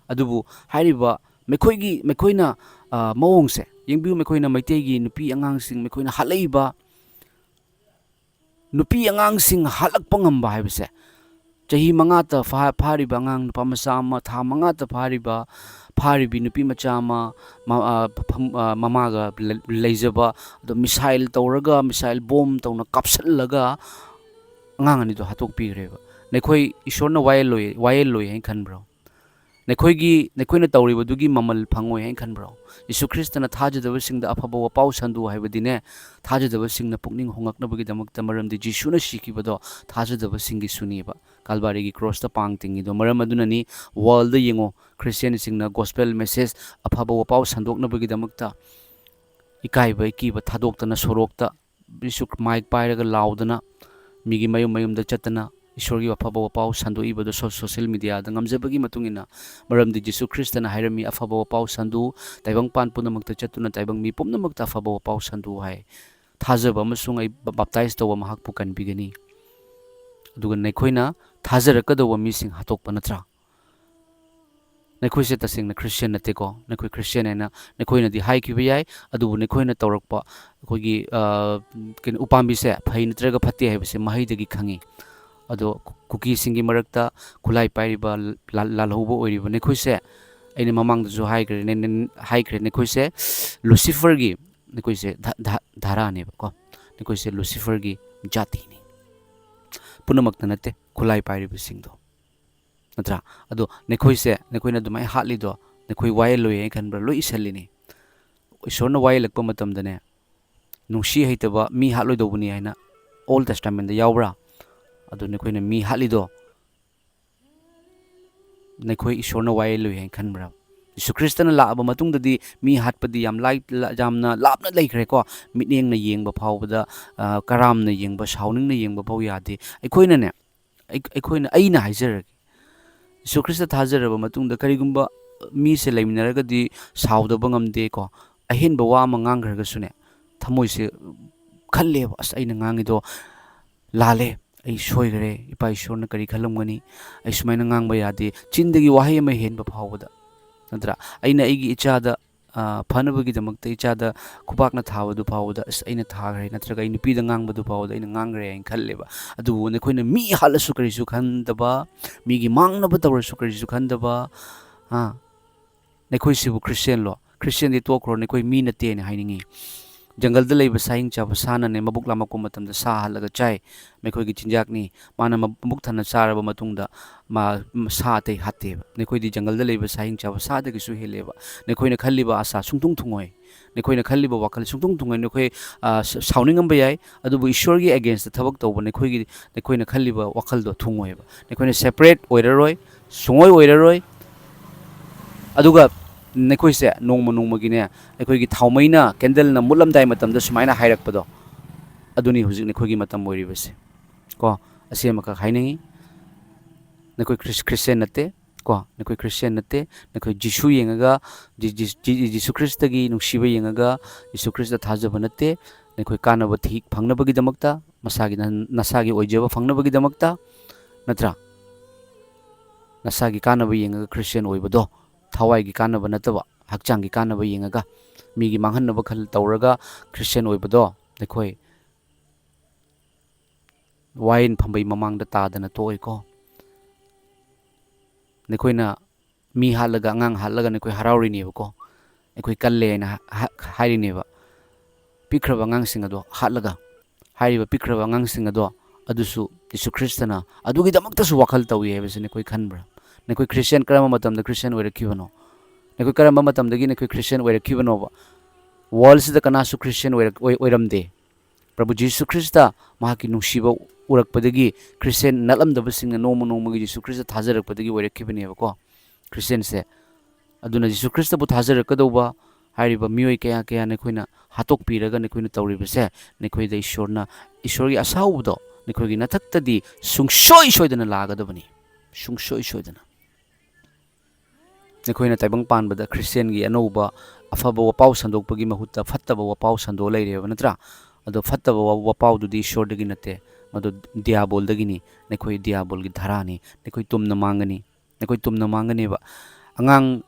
ꯑꯗꯨꯕꯨ ꯍꯥꯏꯔꯤꯕ ꯃꯈꯣꯏꯒꯤ, ꯃꯈꯣꯏꯅ, ꯑ, ꯃꯑꯣꯡꯁꯦ ꯌꯦꯡꯕꯤꯌꯨ, ꯃꯈꯣꯏꯅ ꯃꯩꯇꯩꯒꯤ ꯅꯨꯄꯤ ꯑꯉꯥꯡꯁꯤꯡ ꯃꯈꯣꯏꯅ ꯍꯥꯠꯂꯛꯏꯕ, ꯅꯨꯄꯤ ꯑꯉꯥꯡꯁꯤꯡ ꯍꯥꯠꯂꯛꯄ ꯉꯝꯕ ꯍꯥꯏꯕꯁꯦ, ꯆꯍꯤ ꯃꯉꯥꯇ ꯐꯥ-, ꯐꯥꯔꯤꯕ ꯑꯉꯥꯡ ꯅꯨꯄꯥ ꯃꯆꯥ ꯑꯃ, ꯊꯥ ꯃꯉꯥꯇ ꯐꯥꯔꯤꯕ, ꯐꯥꯔꯤꯕꯤ ꯅꯨꯄꯤ ꯃꯆꯥ ꯑꯃ, ꯃ-, ꯑ, ꯐꯝ-, ꯑ, ꯃꯃꯥꯒ ꯂ-, ꯂꯩꯖꯕ, ꯑꯗꯣ ꯃꯤꯁꯥꯏꯜ ꯇꯧꯔꯒ, ꯃꯤꯁꯥꯏꯜ ꯕꯣꯝ ꯇꯧꯅ ꯀꯥꯞꯁꯜꯂꯒ ꯑꯉꯥꯡ ꯑꯅꯤꯗꯣ ꯍꯥꯠꯇꯣꯛꯄꯤꯈ꯭ꯔꯦꯕ꯫ ꯅꯈꯣꯏ ꯏꯁꯣꯔꯅ ꯋꯥꯌꯦꯜꯂꯣꯏ, ꯋꯥꯌꯦꯜꯂꯣꯏ ꯍꯥꯏꯅ ꯈꯟꯕ꯭ꯔꯣ? ꯅꯈꯣꯏꯒꯤ, ꯅꯈꯣꯏꯅ ꯇꯧꯔꯤꯕꯗꯨꯒꯤ ꯃꯃꯜ ꯐꯪꯉꯣꯏ ꯍꯥꯏꯅ ꯈꯟꯕ꯭ꯔꯣ? ꯌꯤꯁꯨ ꯈ꯭ꯔꯤꯁꯇꯅ ꯊꯥꯖꯗꯕꯁꯤꯡꯗ ꯑꯐꯕ ꯋꯥꯄꯥꯎ ꯁꯟꯗꯣꯛꯎ ꯍꯥꯏꯕꯗꯤꯅꯦ, ꯊꯥꯖꯗꯕꯁꯤꯡꯅ ꯄꯨꯛꯅꯤꯡ ꯍꯣꯡꯂꯛꯅꯕꯒꯤꯗꯃꯛꯇ, ꯃꯔꯝꯗꯤ ꯖꯤꯁꯨꯅ ꯁꯤꯈꯤꯕꯗꯣ ꯊꯥꯖꯗꯕꯁꯤꯡꯒꯤꯁꯨꯅꯦꯕ꯫ ꯀꯥꯜꯕꯥꯔꯤꯒꯤ ꯀ꯭ꯔꯣꯁꯇ ꯄꯥꯡ ꯇꯤꯡꯉꯤꯗꯣ꯫ ꯃꯔꯝ ꯑꯗꯨꯅꯅꯤ ꯋꯥꯔꯜꯗ ꯌꯦꯡꯉꯣ, ꯈ꯭ꯔꯤꯁꯇꯤꯌꯥꯟꯁꯤꯡꯅ ꯒꯣꯁꯄꯦꯜ ꯃꯦꯁꯦꯖ, ꯑꯐꯕ ꯋꯥꯄꯥꯎ ꯁꯟꯗꯣꯛꯅꯕꯒꯤꯗꯃꯛꯇ ꯏꯀꯥꯏꯕ ꯏꯀꯤꯕ ꯊꯥꯗꯣꯛꯇꯅ ꯁꯣꯔꯣꯛꯇ ꯏꯁꯨ ꯃꯥꯏꯛ ꯄꯥꯏꯔꯒ ꯂꯥꯎꯗꯅ, ꯃꯤꯒꯤ ꯃꯌꯨꯝ ꯃꯌꯨꯝꯗ ꯆꯠꯇꯅ ꯏꯁꯣꯔꯒꯤ ꯑꯐꯕ ꯋꯥꯄꯥꯎ ꯁꯟꯗꯣꯛꯏꯕꯗꯣ ꯁꯣ-, ꯁꯣꯁꯤꯌꯦꯜ ꯃꯤꯗꯤꯌꯥꯗ ꯉꯝꯖꯕꯒꯤ ꯃꯇꯨꯡ ꯏꯟꯅ꯫ ꯃꯔꯝꯗꯤ ꯖꯤꯁꯨ ꯈ꯭ꯔꯤꯁꯇꯅ ꯍꯥꯏꯔꯝꯃꯤ, "ꯑꯐꯕ ꯋꯥꯄꯥꯎ ꯁꯟꯗꯣꯛꯎ, ꯇꯥꯏꯕꯪꯄꯥꯟ ꯄꯨꯝꯅꯃꯛꯇ ꯆꯠꯇꯨꯅ ꯇꯥꯏꯕꯪ ꯃꯤ ꯄꯨꯝꯅꯃꯛꯇ ꯑꯐꯕ ꯋꯥꯄꯥꯎ ꯁꯟꯗꯣꯛꯎ" ꯍꯥꯏ꯫ "ꯊꯥꯖꯕ ꯑꯃꯁꯨꯡ ꯑꯩ ꯕ-, ꯕꯥꯞꯇꯥꯏꯖ ꯇꯧꯕ ꯃꯍꯥꯛꯄꯨ ꯀꯟꯕꯤꯒꯅꯤ"꯫ ꯑꯗꯨꯒ ꯅꯈꯣꯏꯅ ꯊꯥꯖꯔꯛꯀꯗꯧꯕ ꯃꯤꯁꯤꯡ ꯍꯥꯠꯇꯣꯛꯄ ꯅꯠꯇ꯭ꯔꯥ? ꯅꯈꯣꯏꯁꯦ ꯇꯁꯦꯡꯅ ꯈ꯭ꯔꯤꯁꯇꯤꯌꯥꯟ ꯅꯠꯇꯦꯀꯣ꯫ ꯅꯈꯣꯏ ꯈ꯭ꯔꯤꯁꯇꯤꯌꯥꯟ ꯍꯥꯏꯅ ꯅꯈꯣꯏꯅꯗꯤ ꯍꯥꯏꯈꯤꯕ ꯌꯥꯏ, ꯑꯗꯨꯕꯨ ꯅꯈꯣꯏꯅ ꯇꯧꯔꯛꯄ ꯑꯩꯈꯣꯏꯒꯤ, ꯑ, ꯀꯩꯅꯣ, ꯎꯄꯥꯝꯕꯤꯁꯦ ꯐꯩ ꯅꯠꯇ꯭ꯔꯒ ꯐꯠꯇꯦ ꯍꯥꯏꯕꯁꯦ ꯃꯍꯩꯗꯒꯤ ꯈꯪꯉꯤ꯫ ꯑꯗꯣ ꯀꯨ-, ꯀꯨꯀꯤꯁꯤꯡꯒꯤ ꯃꯔꯛꯇ ꯈꯨꯠꯂꯥꯏ ꯄꯥꯏꯔꯤꯕ, ꯂꯥ-, ꯂꯥꯜꯍꯧꯕ ꯑꯣꯏꯔꯤꯕ ꯅꯈꯣꯏꯁꯦ, ꯑꯩꯅ ꯃꯃꯥꯡꯗꯁꯨ ꯍꯥꯏꯈ꯭ꯔꯦ, ꯅ-, ꯅ-, ꯍꯥꯏꯈ꯭ꯔꯦ, ꯅꯈꯣꯏꯁꯦ ꯂꯨꯁꯤꯐꯔꯒꯤ, ꯅꯈꯣꯏꯁꯦ ꯙ-, ꯙ-, ꯙꯥꯔꯥꯅꯦꯕꯀꯣ꯫ ꯅꯈꯣꯏꯁꯦ ꯂꯨꯁꯤꯐꯔꯒꯤ ꯖꯥꯇꯤꯅꯤ꯫ ꯄꯨꯝꯅꯃꯛꯇ ꯅꯠꯇꯦ, ꯈꯨꯠꯂꯥꯏ ꯄꯥꯏꯔꯤꯕꯁꯤꯡꯗꯣ꯫ ꯅꯠꯇ꯭ꯔꯥ? ꯑꯗꯣ ꯅꯈꯣꯏꯁꯦ, ꯅꯈꯣꯏꯅ ꯑꯗꯨꯃꯥꯏꯅ ꯍꯥꯠꯂꯤꯗꯣ, ꯅꯈꯣꯏ ꯋꯥꯌꯦꯜꯂꯣꯏ ꯍꯥꯏꯅ ꯈꯟꯕ꯭ꯔꯥ? ꯂꯣꯏ ꯏꯁꯜꯂꯤꯅꯤ꯫ ꯏꯁꯣꯔꯅ ꯋꯥꯌꯦꯜꯂꯛꯄ ꯃꯇꯝꯗꯅꯦ, ꯅꯨꯡꯁꯤ ꯍꯩꯇꯕ ꯃꯤ ꯍꯥꯠꯂꯣꯏꯗꯧꯕꯅꯤ ꯍꯥꯏꯅ Old Testament ꯇ ꯌꯥꯎꯕ꯭ꯔꯥ? ꯑꯗꯣ ꯅꯈꯣꯏꯅ ꯃꯤ ꯍꯥꯠꯂꯤꯗꯣ, ꯅꯈꯣꯏ ꯏꯁꯣꯔꯅ ꯋꯥꯌꯦꯜꯂꯣꯏ ꯍꯥꯏꯅ ꯈꯟꯕ꯭ꯔꯥ? ꯌꯤꯁꯨ ꯈ꯭ꯔꯤꯁꯇꯅ ꯂꯥꯛꯑꯕ ꯃꯇꯨꯡꯗꯗꯤ ꯃꯤ ꯍꯥꯠꯄꯗꯤ ꯌꯥꯝ ꯂꯥꯏ-, ꯂ-, ꯌꯥꯝꯅ ꯂꯥꯞꯅ ꯂꯩꯈ꯭ꯔꯦꯀꯣ꯫ ꯃꯤꯠꯌꯦꯡꯅ ꯌꯦꯡꯕ ꯐꯥꯎꯕꯗ, ꯑ, ꯀꯔꯥꯝꯅ ꯌꯦꯡꯕ, ꯁꯥꯎꯅꯤꯡꯅ ꯌꯦꯡꯕ ꯐꯥꯎ ꯌꯥꯗꯦ꯫ ꯑꯩꯈꯣꯏꯅꯅꯦ, ꯑꯩ-, ꯑꯩꯈꯣꯏꯅ, ꯑꯩꯅ ꯍꯥꯏꯖꯔꯒꯦ, ꯌꯤꯁꯨ ꯈ꯭ꯔꯤꯁꯇ ꯊꯥꯖꯔꯕ ꯃꯇꯨꯡꯗ ꯀꯔꯤꯒꯨꯝꯕ ꯃꯤꯁꯦ ꯂꯩꯃꯤꯟꯅꯔꯒꯗꯤ ꯁꯥꯎꯗꯕ ꯉꯝꯗꯦꯀꯣ꯫ ꯑꯍꯦꯟꯕ ꯋꯥ ꯑꯃ ꯉꯥꯡꯈ꯭ꯔꯒꯁꯨꯅꯦ, ꯊꯃꯣꯏꯁꯦ ꯈꯜꯂꯦꯕ, "ꯑꯁ, ꯑꯩꯅ ꯉꯥꯡꯉꯤꯗꯣ ꯂꯥꯜꯂꯦ, ꯑꯩ ꯁꯣꯏꯈ꯭ꯔꯦ, ꯏꯄꯥ ꯏꯁꯣꯔꯅ ꯀꯔꯤ ꯈꯜꯂꯝꯒꯅꯤ? ꯑꯩ ꯁꯨꯃꯥꯏꯅ ꯉꯥꯡꯕ ꯌꯥꯗꯦ"꯫ ꯆꯤꯟꯗꯒꯤ ꯋꯥꯍꯩ ꯑꯃ ꯍꯦꯟꯕ ꯐꯥꯎꯕꯗ, ꯅꯠꯇ꯭ꯔꯥ? ꯑꯩꯅ ꯑꯩꯒꯤ ꯏꯆꯥꯗ, ꯑ, ꯐꯅꯕꯒꯤꯗꯃꯛꯇ ꯏꯆꯥꯗ ꯈꯨꯄꯥꯛꯅ ꯊꯥꯕꯗꯨ ꯐꯥꯎꯕꯗ, "ꯑꯁ, ꯑꯩꯅ ꯊꯥꯈ꯭ꯔꯦ", ꯅꯠꯇ꯭ꯔꯒ "ꯑꯩ ꯅꯨꯄꯤꯗ ꯉꯥꯡꯕꯗꯨ ꯐꯥꯎꯕꯗ ꯑꯩꯅ ꯉꯥꯡꯈ꯭ꯔꯦ" ꯍꯥꯏꯅ ꯈꯜꯂꯦꯕ꯫ ꯑꯗꯨꯕꯨ ꯅꯈꯣꯏꯅ ꯃꯤ ꯍꯥꯠꯂꯁꯨ ꯀꯔꯤꯁꯨ ꯈꯟꯗꯕ, ꯃꯤꯒꯤ ꯃꯥꯡꯅꯕ ꯇꯧꯔꯁꯨ ꯀꯔꯤꯁꯨ ꯈꯟꯗꯕ, ꯑ, ꯅꯈꯣꯏꯁꯤꯕꯨ ꯈ꯭ꯔꯤꯁꯇꯤꯌꯥꯟꯂꯣ? ꯈ꯭ꯔꯤꯁꯇꯤꯌꯥꯟꯗꯤ ꯇꯣꯛꯈ꯭ꯔꯣ, ꯅꯈꯣꯏ ꯃꯤ ꯅꯠꯇꯦꯅ ꯍꯥꯏꯅꯤꯡꯉꯤ꯫ ꯖꯪꯒꯜꯗ ꯂꯩꯕ ꯁꯥꯍꯤꯡ ꯆꯥꯕ ꯁꯥꯅꯅꯦ ꯃꯕꯨꯛ ꯂꯥꯝꯃꯛꯄ ꯃꯇꯝꯗ ꯁꯥ ꯍꯥꯠꯂꯒ ꯆꯥꯏ, ꯃꯈꯣꯏꯒꯤ ꯆꯤꯟꯖꯥꯛꯅꯤ꯫ ꯃꯥꯅ ꯃ-, ꯃꯕꯨꯛ ꯊꯟꯅ ꯆꯥꯔꯕ ꯃꯇꯨꯡꯗ ꯃꯥ, ꯃ-, ꯁꯥ ꯑꯇꯩ ꯍꯥꯠꯇꯦꯕ꯫ ꯅꯈꯣꯏꯗꯤ ꯖꯪꯒꯜꯗ ꯂꯩꯕ ꯁꯥꯍꯤꯡ ꯆꯥꯕ ꯁꯥꯗꯒꯤꯁꯨ ꯍꯦꯜꯂꯦꯕ꯫ ꯅꯈꯣꯏꯅ ꯈꯜꯂꯤꯕ ꯑꯁꯥ ꯁꯨꯡꯊꯨꯡ ꯊꯨꯡꯉꯣꯏ꯫ ꯅꯈꯣꯏꯅ ꯈꯜꯂꯤꯕ ꯋꯥꯈꯜ ꯁꯨꯡꯊꯨꯡ ꯊꯨꯡꯉꯣꯏ꯫ ꯅꯈꯣꯏ, ꯑ, ꯁ-, ꯁꯥꯎꯅꯤꯡꯉꯝꯕ ꯌꯥꯏ, ꯑꯗꯨꯕꯨ ꯏꯁꯣꯔꯒꯤ against ꯊꯕꯛ ꯇꯧꯕ ꯅꯈꯣꯏꯒꯤ, ꯅꯈꯣꯏꯅ ꯈꯜꯂꯤꯕ ꯋꯥꯈꯜꯗꯣ ꯊꯨꯡꯉꯣꯏꯕ꯫ ꯅꯈꯣꯏꯅ separate ꯑꯣꯏꯔꯔꯣꯏ, ꯁꯨꯡꯑꯣꯏ ꯑꯣꯏꯔꯔꯣꯏ꯫ ꯑꯗꯨꯒ ꯅꯈꯣꯏꯁꯦ ꯅꯣꯡꯃ ꯅꯣꯡꯃꯒꯤꯅꯦ, ꯑꯩꯈꯣꯏꯒꯤ ꯊꯥꯎꯃꯩꯅ, candleꯅ ꯃꯨꯠꯂꯝꯗꯥꯏ ꯃꯇꯝꯗ ꯁꯨꯃꯥꯏꯅ ꯍꯥꯏꯔꯛꯄꯗꯣ, ꯑꯗꯨꯅꯤ ꯍꯧꯖꯤꯛ ꯅꯈꯣꯏꯒꯤ ꯃꯇꯝ ꯑꯣꯏꯔꯤꯕꯁꯦ꯫ ꯀꯣ, ꯑꯁꯤ ꯑꯃꯈꯛ ꯍꯥꯏꯅꯤꯡꯉꯤ꯫ ꯅꯈꯣꯏ ꯈ꯭ꯔꯤꯁ-, ꯈ꯭ꯔꯤꯁꯇꯤꯌꯥꯟ ꯅꯠꯇꯦ꯫ ꯀꯣ, ꯅꯈꯣꯏ ꯈ꯭ꯔꯤꯁꯇꯤꯌꯥꯟ ꯅꯠꯇꯦ꯫ ꯅꯈꯣꯏ ꯖꯤꯁꯨ ꯌꯦꯡꯉꯒ, ꯖꯤ-, ꯖꯤ-, ꯖꯤ-, ꯖꯤꯁꯨ ꯈ꯭ꯔꯤꯁꯇꯒꯤ ꯅꯨꯡꯁꯤꯕ ꯌꯦꯡꯉꯒ ꯖꯤꯁꯨ ꯈ꯭ꯔꯤꯁꯇ ꯊꯥꯖꯕ ꯅꯠꯇꯦ꯫ ꯅꯈꯣꯏ ꯀꯥꯟꯅꯕ ꯊꯤ-, ꯐꯪꯅꯕꯒꯤꯗꯃꯛꯇ, ꯃꯁꯥꯒꯤ ꯅ-, ꯅꯁꯥꯒꯤ ꯑꯣꯏꯖꯕ ꯐꯪꯅꯕꯒꯤꯗꯃꯛꯇ, ꯅꯠꯇ꯭ꯔꯥ? ꯅꯁꯥꯒꯤ ꯀꯥꯟꯅꯕ ꯌꯦꯡꯉꯒ ꯈ꯭ꯔꯤꯁꯇꯤꯌꯥꯟ ꯑꯣꯏꯕꯗꯣ, ꯊꯋꯥꯏꯒꯤ ꯀꯥꯟꯅꯕ ꯅꯠꯇꯕ, ꯍꯛꯆꯥꯡꯒꯤ ꯀꯥꯟꯅꯕ ꯌꯦꯡꯉꯒ, ꯃꯤꯒꯤ ꯃꯥꯡꯍꯟꯅꯕ ꯈꯜ ꯇꯧꯔꯒ ꯈ꯭ꯔꯤꯁꯇꯤꯌꯥꯟ ꯑꯣꯏꯕꯗꯣ, ꯅꯈꯣꯏ ꯋꯥꯌꯦꯜ ꯐꯝꯕꯩ ꯃꯃꯥꯡꯗ ꯇꯥꯗꯅ ꯇꯣꯛꯑꯣꯏꯀꯣ꯫ ꯅꯈꯣꯏꯅ ꯃꯤ ꯍꯥꯠꯂꯒ, ꯑꯉꯥꯡ ꯍꯥꯠꯂꯒ ꯅꯈꯣꯏ ꯍꯔꯥꯎꯔꯤꯅꯦꯕꯀꯣ꯫ ꯑꯩꯈꯣꯏ ꯀꯜꯂꯦ ꯍꯥꯏꯅ ꯍꯥ-, ꯍꯥ-, ꯍꯥꯏꯔꯤꯅꯦꯕ꯫ ꯄꯤꯛꯈ꯭ꯔꯕ ꯑꯉꯥꯡꯁꯤꯡ ꯑꯗꯣ ꯍꯥꯠꯂꯒ, ꯍꯥꯏꯔꯤꯕ ꯄꯤꯛꯈ꯭ꯔꯕ ꯑꯉꯥꯡꯁꯤꯡ ꯑꯗꯣ, ꯑꯗꯨꯁꯨ ꯖꯤꯁꯨ ꯈ꯭ꯔꯤꯁꯇꯅ ꯑꯗꯨꯒꯤꯗꯃꯛꯇꯁꯨ ꯋꯥꯈꯜ ꯇꯧꯏ ꯍꯥꯏꯕꯁꯤ ꯅꯈꯣꯏ ꯈꯟꯕ꯭ꯔꯥ? ꯅꯈꯣꯏ ꯈ꯭ꯔꯤꯁꯇꯤꯌꯥꯟ ꯀꯔꯝꯕ ꯃꯇꯝꯗ ꯈ꯭ꯔꯤꯁꯇꯤꯌꯥꯟ ꯑꯣꯏꯔꯛꯈꯤꯕꯅꯣ? ꯅꯈꯣꯏ ꯀꯔꯝꯕ ꯃꯇꯝꯗꯒꯤ ꯅꯈꯣꯏ ꯈ꯭ꯔꯤꯁꯇꯤꯌꯥꯟ ꯑꯣꯏꯔꯛꯈꯤꯕꯅꯣꯕ? ꯋꯥꯔꯜꯁꯤꯗ ꯀꯅꯥꯁꯨ ꯈ꯭ꯔꯤꯁꯇꯤꯌꯥꯟ ꯑꯣꯏꯔꯛ-, ꯑꯣꯏ-, ꯑꯣꯏꯔꯝꯗꯦ꯫ ꯄ꯭ꯔꯚꯨ ꯖꯤꯁꯨ ꯈ꯭ꯔꯤꯁꯇ ꯃꯍꯥꯛꯀꯤ ꯅꯨꯡꯁꯤꯕ ꯎꯔꯛꯄꯗꯒꯤ ꯈ꯭ꯔꯤꯁꯇꯤꯌꯥꯟ ꯅꯠꯂꯝꯗꯕꯁꯤꯡꯅ ꯅꯣꯡꯃ ꯅꯣꯡꯃꯒꯤ ꯖꯤꯁꯨ ꯈ꯭ꯔꯤꯁꯇ ꯊꯥꯖꯔꯛꯄꯗꯒꯤ ꯑꯣꯏꯔꯛꯈꯤꯕꯅꯦꯕꯀꯣ, ꯈ꯭ꯔꯤꯁꯇꯤꯌꯥꯟꯁꯦ꯫ ꯑꯗꯨꯅ ꯖꯤꯁꯨ ꯈ꯭ꯔꯤꯁꯇꯕꯨ ꯊꯥꯖꯔꯛꯀꯗꯧꯕ ꯍꯥꯏꯔꯤꯕ ꯃꯤꯑꯣꯏ ꯀꯌꯥ ꯀꯌꯥ ꯅꯈꯣꯏꯅ ꯍꯥꯠꯇꯣꯛꯄꯤꯔꯒ ꯅꯈꯣꯏꯅ ꯇꯧꯔꯤꯕꯁꯦ, ꯅꯈꯣꯏꯗ ꯏꯁꯣꯔꯅ, ꯏꯁꯣꯔꯒꯤ ꯑꯁꯥꯎꯕꯗꯣ ꯅꯈꯣꯏꯒꯤ ꯅꯊꯛꯇꯗꯤ ꯁꯨꯡꯁꯣꯏ ꯁꯣꯏꯗꯅ ꯂꯥꯛꯀꯗꯕꯅꯤ, ꯁꯨꯡꯁꯣꯏ ꯁꯣꯏꯗꯅ꯫ ꯅꯈꯣꯏꯅ ꯇꯥꯏꯕꯪ ꯄꯥꯟꯕꯗ ꯈ꯭ꯔꯤꯁꯇꯤꯌꯥꯟꯒꯤ ꯑꯅꯧꯕ ꯑꯐꯕ ꯋꯥꯄꯥꯎ ꯁꯟꯗꯣꯛꯄꯒꯤ ꯃꯍꯨꯠꯇ ꯐꯠꯇꯕ ꯋꯥꯄꯥꯎ ꯁꯟꯗꯣꯛ ꯂꯩꯔꯦꯕ, ꯅꯠꯇ꯭ꯔꯥ? ꯑꯗꯣ ꯐꯠꯇꯕ ꯋꯥ-, ꯋꯥꯄꯥꯎꯗꯨꯗꯤ ꯏꯁꯣꯔꯗꯒꯤ ꯅꯠꯇꯦ, ꯃꯗꯨ ꯗꯤꯌꯥꯕꯣꯜꯗꯒꯤꯅꯤ꯫ ꯅꯈꯣꯏ ꯗꯤꯌꯥꯕꯣꯜꯒꯤ ꯙꯔꯥꯅꯤ, ꯅꯈꯣꯏ ꯇꯨꯝꯅ ꯃꯥꯡꯒꯅꯤ, ꯅꯈꯣꯏ ꯇꯨꯝꯅ ꯃꯥꯡꯒꯅꯦꯕ꯫ ꯑꯉꯥꯡ,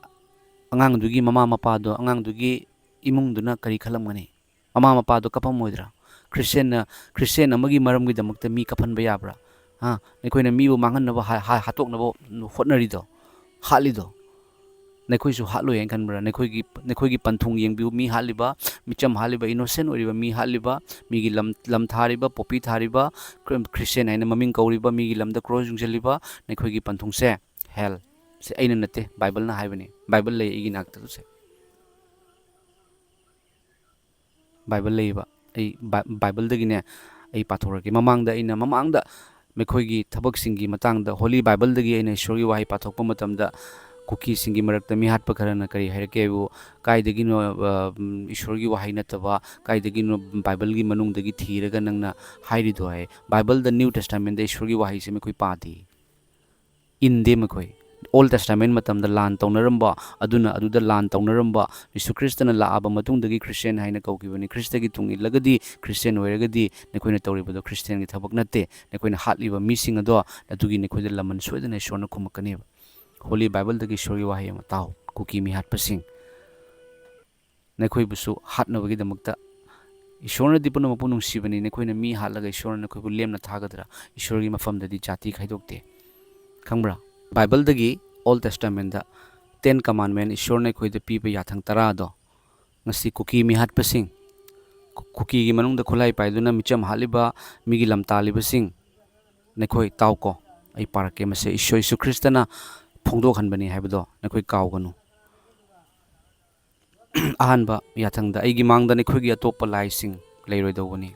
ꯑꯉꯥꯡꯗꯨꯒꯤ ꯃꯃꯥ ꯃꯄꯥꯗꯣ, ꯑꯉꯥꯡꯗꯨꯒꯤ ꯏꯃꯨꯡꯗꯨꯅ ꯀꯔꯤ ꯈꯜꯂꯝꯒꯅꯤ? ꯃꯃꯥ ꯃꯄꯥꯗꯣ ꯀꯞꯄꯝꯃꯣꯏꯗ꯭ꯔꯥ? ꯈ꯭ꯔꯤꯁꯇꯤꯌꯥꯟꯅ, ꯈ꯭ꯔꯤꯁꯇꯤꯌꯥꯟ ꯑꯃꯒꯤ ꯃꯔꯝꯒꯤꯗꯃꯛꯇ ꯃꯤ ꯀꯞꯍꯟꯕ ꯌꯥꯕ꯭ꯔꯥ? ꯍꯥ? ꯅꯈꯣꯏꯅ ꯃꯤꯕꯨ ꯃꯥꯡꯍꯟꯅꯕ ꯍꯥ-, ꯍꯥ-, ꯍꯥꯠꯇꯣꯛꯅꯕ ꯍꯣꯠꯅꯔꯤꯗꯣ, ꯍꯥꯠꯂꯤꯗꯣ꯫ ꯅꯈꯣꯏꯁꯨ ꯍꯥꯠꯂꯣꯏ ꯍꯥꯏꯅ ꯈꯟꯕ꯭ꯔꯥ? ꯅꯈꯣꯏꯒꯤ, ꯅꯈꯣꯏꯒꯤ ꯄꯟꯊꯨꯡ ꯌꯦꯡꯕꯤꯌꯨ꯫ ꯃꯤ ꯍꯥꯠꯂꯤꯕ, ꯃꯤꯆꯝ ꯍꯥꯠꯂꯤꯕ, innocent ꯑꯣꯏꯔꯤꯕ ꯃꯤ ꯍꯥꯠꯂꯤꯕ, ꯃꯤꯒꯤ ꯂꯝ, ꯂꯝ ꯊꯥꯔꯤꯕ, poppy ꯊꯥꯔꯤꯕ, Christian ꯍꯥꯏꯅ ꯃꯃꯤꯡ ꯀꯧꯔꯤꯕ, ꯃꯤꯒꯤ ꯂꯝꯗ cross ꯌꯨꯡꯁꯤꯜꯂꯤꯕ, ꯅꯈꯣꯏꯒꯤ ꯄꯟꯊꯨꯡꯁꯦ hell꯫ ꯁꯦ ꯑꯩꯅ ꯅꯠꯇꯦ, ꯕꯥꯏꯕꯜꯅ ꯍꯥꯏꯕꯅꯤ꯫ ꯕꯥꯏꯕꯜ ꯂꯩ ꯑꯩꯒꯤ ꯅꯥꯛꯇꯁꯦ꯫ ꯕꯥꯏꯕꯜ ꯂꯩꯌꯦꯕ꯫ ꯑꯩ ꯕꯥ-, ꯕꯥꯏꯕꯜꯗꯒꯤꯅꯦ ꯑꯩ ꯄꯥꯊꯣꯔꯛꯀꯦ꯫ ꯃꯃꯥꯡꯗ ꯑꯩꯅ, ꯃꯃꯥꯡꯗ ꯃꯈꯣꯏꯒꯤ ꯊꯕꯛꯁꯤꯡꯒꯤ ꯃꯇꯥꯡꯗ Holy Bibleꯗꯒꯤ ꯑꯩꯅ ꯏꯁꯣꯔꯒꯤ ꯋꯥꯍꯩ ꯄꯥꯊꯣꯛꯄ ꯃꯇꯝꯗ, ꯀꯨꯀꯤꯁꯤꯡꯒꯤ ꯃꯔꯛꯇ ꯃꯤꯍꯥꯠꯄ ꯈꯔꯅ ꯀꯔꯤ ꯍꯥꯏꯔꯛꯀꯦ ꯍꯥꯏꯕꯨ, "ꯀꯥꯏꯗꯒꯤꯅꯣ, ꯑ, ꯎꯝ, ꯏꯁꯣꯔꯒꯤ ꯋꯥꯍꯩ ꯅꯠꯇꯕ, ꯀꯥꯏꯗꯒꯤꯅꯣ ꯕꯥꯏꯕꯜꯒꯤ ꯃꯅꯨꯡꯗꯒꯤ ꯊꯤꯔꯒ ꯅꯪꯅ ꯍꯥꯏꯔꯤꯗꯣ?" ꯍꯥꯏ꯫ ꯕꯥꯏꯕꯜꯗ, New Testamentꯗ ꯏꯁꯣꯔꯒꯤ ꯋꯥꯍꯩꯁꯦ ꯃꯈꯣꯏ ꯄꯥꯗꯦ, ꯏꯟꯗꯦ ꯃꯈꯣꯏ꯫ Old Testament ꯃꯇꯝꯗ ꯂꯥꯟ ꯇꯧꯅꯔꯝꯕ, ꯑꯗꯨꯅ ꯑꯗꯨꯗ ꯂꯥꯟ ꯇꯧꯅꯔꯝꯕ, ꯖꯤꯁꯨ ꯈ꯭ꯔꯤꯁꯇꯅ ꯂꯥꯛꯑꯕ ꯃꯇꯨꯡꯗꯒꯤ Christian ꯍꯥꯏꯅ ꯀꯧꯈꯤꯕꯅꯤ꯫ ꯈ꯭ꯔꯤꯁꯇꯒꯤ ꯇꯨꯡ ꯏꯜꯂꯒꯗꯤ, Christian ꯑꯣꯏꯔꯒꯗꯤ, ꯅꯈꯣꯏꯅ ꯇꯧꯔꯤꯕꯗꯣ Christianꯒꯤ ꯊꯕꯛ ꯅꯠꯇꯦ꯫ ꯅꯈꯣꯏꯅ ꯍꯥꯠꯂꯤꯕ ꯃꯤꯁꯤꯡ ꯑꯗꯣ, ꯑꯗꯨꯒꯤ ꯅꯈꯣꯏꯗ ꯂꯃꯟ ꯁꯣꯏꯗꯅ ꯏꯁꯣꯔꯅ ꯈꯨꯝꯃꯛꯀꯅꯦꯕ꯫ Holy Bibleꯗꯒꯤ ꯏꯁꯣꯔꯒꯤ ꯋꯥꯍꯩ ꯑꯃ ꯇꯥꯎ, ꯀꯨꯀꯤ ꯃꯤꯍꯥꯠꯄꯁꯤꯡ꯫ ꯅꯈꯣꯏꯕꯨꯁꯨ ꯍꯥꯠꯅꯕꯒꯤꯗꯃꯛꯇ ꯏꯁꯣꯔꯅꯗꯤ ꯄꯨꯝꯅꯃꯛꯄꯨ ꯅꯨꯡꯁꯤꯕꯅꯤ꯫ ꯅꯈꯣꯏꯅ ꯃꯤ ꯍꯥꯠꯂꯒ ꯏꯁꯣꯔꯅ ꯅꯈꯣꯏꯕꯨ ꯂꯦꯝꯅ ꯊꯥꯒꯗ꯭ꯔꯥ? ꯏꯁꯣꯔꯒꯤ ꯃꯐꯝꯗꯗꯤ ꯖꯥꯇꯤ ꯈꯥꯏꯗꯣꯛꯇꯦ꯫ ꯈꯪꯕ꯭ꯔꯥ? ꯕꯥꯏꯕꯜꯗꯒꯤ Old Testamentꯗ Ten Commandment, ꯏꯁꯣꯔꯅ ꯑꯩꯈꯣꯏꯗ ꯄꯤꯕ ꯌꯥꯊꯪ ꯇꯔꯥꯗꯣ, ꯉꯁꯤ ꯀꯨꯀꯤ ꯃꯤꯍꯥꯠꯄꯁꯤꯡ, ꯀꯨ-, ꯀꯨꯀꯤꯒꯤ ꯃꯅꯨꯡꯗ ꯈꯨꯠꯂꯥꯏ ꯄꯥꯏꯗꯨꯅ ꯃꯤꯆꯝ ꯍꯥꯠꯂꯤꯕ, ꯃꯤꯒꯤ ꯂꯝ ꯇꯥꯜꯂꯤꯕꯁꯤꯡ, ꯅꯈꯣꯏ ꯇꯥꯎꯀꯣ꯫ ꯑꯩ ꯄꯥꯔꯛꯀꯦ꯫ ꯃꯁꯦ ꯏꯁꯣꯔ ꯌꯤꯁꯨ ꯈ꯭ꯔꯤꯁꯇꯅ ꯐꯣꯡꯗꯣꯛꯍꯟꯕꯅꯤ ꯍꯥꯏꯕꯗꯣ ꯅꯈꯣꯏ ꯀꯥꯎꯒꯅꯨ꯫ ꯑꯍꯥꯟꯕ ꯌꯥꯊꯪꯗ, "ꯑꯩꯒꯤ ꯃꯥꯡꯗ ꯅꯈꯣꯏꯒꯤ ꯑꯇꯣꯞꯄ ꯂꯥꯏꯁꯤꯡ ꯂꯩꯔꯣꯏꯗꯧꯕꯅꯤ"꯫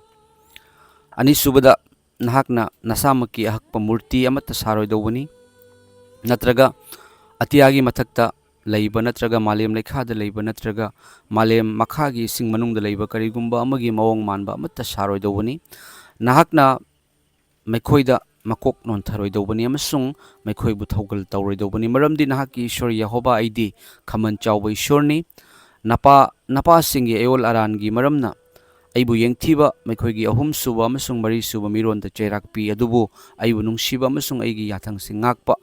ꯑꯅꯤꯁꯨꯕꯗ, "ꯅꯍꯥꯛꯅ ꯅꯁꯥꯃꯛꯀꯤ ꯑꯍꯛꯄ ꯃꯨꯔꯇꯤ ꯑꯃꯠꯇ ꯁꯥꯔꯣꯏꯗꯧꯕꯅꯤ, ꯅꯠꯇ꯭ꯔꯒ ꯑꯇꯤꯌꯥꯒꯤ ꯃꯊꯛꯇ ꯂꯩꯕ, ꯅꯠꯇ꯭ꯔꯒ ꯃꯥꯂꯦꯝ ꯂꯩꯈꯥꯗ ꯂꯩꯕ, ꯅꯠꯇ꯭ꯔꯒ ꯃꯥꯂꯦꯝ ꯃꯈꯥꯒꯤ ꯏꯁꯤꯡ ꯃꯅꯨꯡꯗ ꯂꯩꯕ ꯀꯔꯤꯒꯨꯝꯕ ꯑꯃꯒꯤ ꯃꯑꯣꯡ ꯃꯥꯟꯕ ꯑꯃꯠꯇ ꯁꯥꯔꯣꯏꯗꯧꯕꯅꯤ꯫ ꯅꯍꯥꯛꯅ ꯃꯈꯣꯏꯗ ꯃꯀꯣꯛ ꯅꯣꯟꯊꯔꯣꯏꯗꯧꯕꯅꯤ ꯑꯃꯁꯨꯡ ꯃꯈꯣꯏꯕꯨ ꯊꯧꯒꯜ ꯇꯧꯔꯣꯏꯗꯧꯕꯅꯤ, ꯃꯔꯝꯗꯤ ꯅꯍꯥꯛꯀꯤ ꯏꯁꯣꯔ ꯌꯦꯍꯣꯕꯥ ꯑꯩꯗꯤ ꯈꯃꯜ ꯆꯥꯎꯕ ꯏꯁꯣꯔꯅꯤ꯫ ꯅꯄꯥ, ꯅꯄꯥꯁꯤꯡꯒꯤ ꯑꯌꯣꯜ ꯑꯔꯥꯟꯒꯤ ꯃꯔꯝꯅ ꯑꯩꯕꯨ ꯌꯦꯡꯊꯤꯕ ꯃꯈꯣꯏꯒꯤ ꯑꯍꯨꯝꯁꯨꯕ ꯑꯃꯁꯨꯡ ꯃꯔꯤꯁꯨꯕ ꯃꯤꯔꯣꯟꯗ ꯆꯩꯔꯥꯛ ꯄꯤ, ꯑꯗꯨꯕꯨ ꯑꯩꯕꯨ ꯅꯨꯡꯁꯤꯕ ꯑꯃꯁꯨꯡ ꯑꯩꯒꯤ ꯌꯥꯊꯪꯁꯤꯡ ꯉꯥꯛꯄ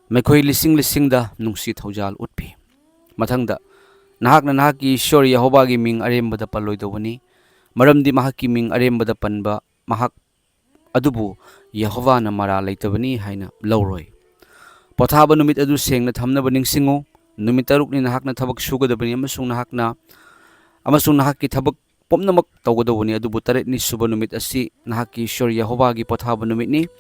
ꯃꯈꯣꯏ ꯂꯤꯁꯤꯡ ꯂꯤꯁꯤꯡꯗ ꯅꯨꯡꯁꯤ ꯊꯧꯖꯥꯜ ꯎꯠꯄꯤ"꯫ ꯃꯊꯪꯗ, "ꯅꯍꯥꯛꯅ ꯅꯍꯥꯛꯀꯤ ꯏꯁꯣꯔ ꯌꯦꯍꯣꯕꯥꯒꯤ ꯃꯤꯡ ꯑꯔꯦꯝꯕꯗ ꯄꯜꯂꯣꯏꯗꯧꯕꯅꯤ, ꯃꯔꯝꯗꯤ ꯃꯍꯥꯛꯀꯤ ꯃꯤꯡ ꯑꯔꯦꯝꯕꯗ ꯄꯟꯕ ꯃꯍꯥꯛ ꯑꯗꯨꯕꯨ ꯌꯦꯍꯣꯋꯥꯅ ꯃꯔꯥ ꯂꯩꯇꯕꯅꯤ ꯍꯥꯏꯅ ꯂꯧꯔꯣꯏ"꯫ ꯄꯣꯊꯥꯕ ꯅꯨꯃꯤꯠ ꯑꯗꯨ ꯁꯦꯡꯅ ꯊꯝꯅꯕ ꯅꯤꯡꯁꯤꯡꯉꯨ꯫ ꯅꯨꯃꯤꯠ ꯇꯔꯨꯛꯅꯤ ꯅꯍꯥꯛꯅ ꯊꯕꯛ ꯁꯨꯒꯗꯕꯅꯤ, ꯑꯃꯁꯨꯡ ꯅꯍꯥꯛꯅ, ꯑꯃꯁꯨꯡ ꯅꯍꯥꯛꯀꯤ ꯊꯕꯛ ꯄꯨꯝꯅꯃꯛ ꯇꯧꯒꯗꯧꯕꯅꯤ, ꯑꯗꯨꯕꯨ ꯇꯔꯦꯠꯅꯤ ꯁꯨꯕ ꯅꯨꯃꯤꯠ ꯑꯁꯤ ꯅꯍꯥꯛꯀꯤ ꯏꯁꯣꯔ ꯌꯦꯍꯣꯋꯥꯒꯤ ꯄꯣꯊꯥꯕ ꯅꯨꯃꯤꯠꯅꯤ꯫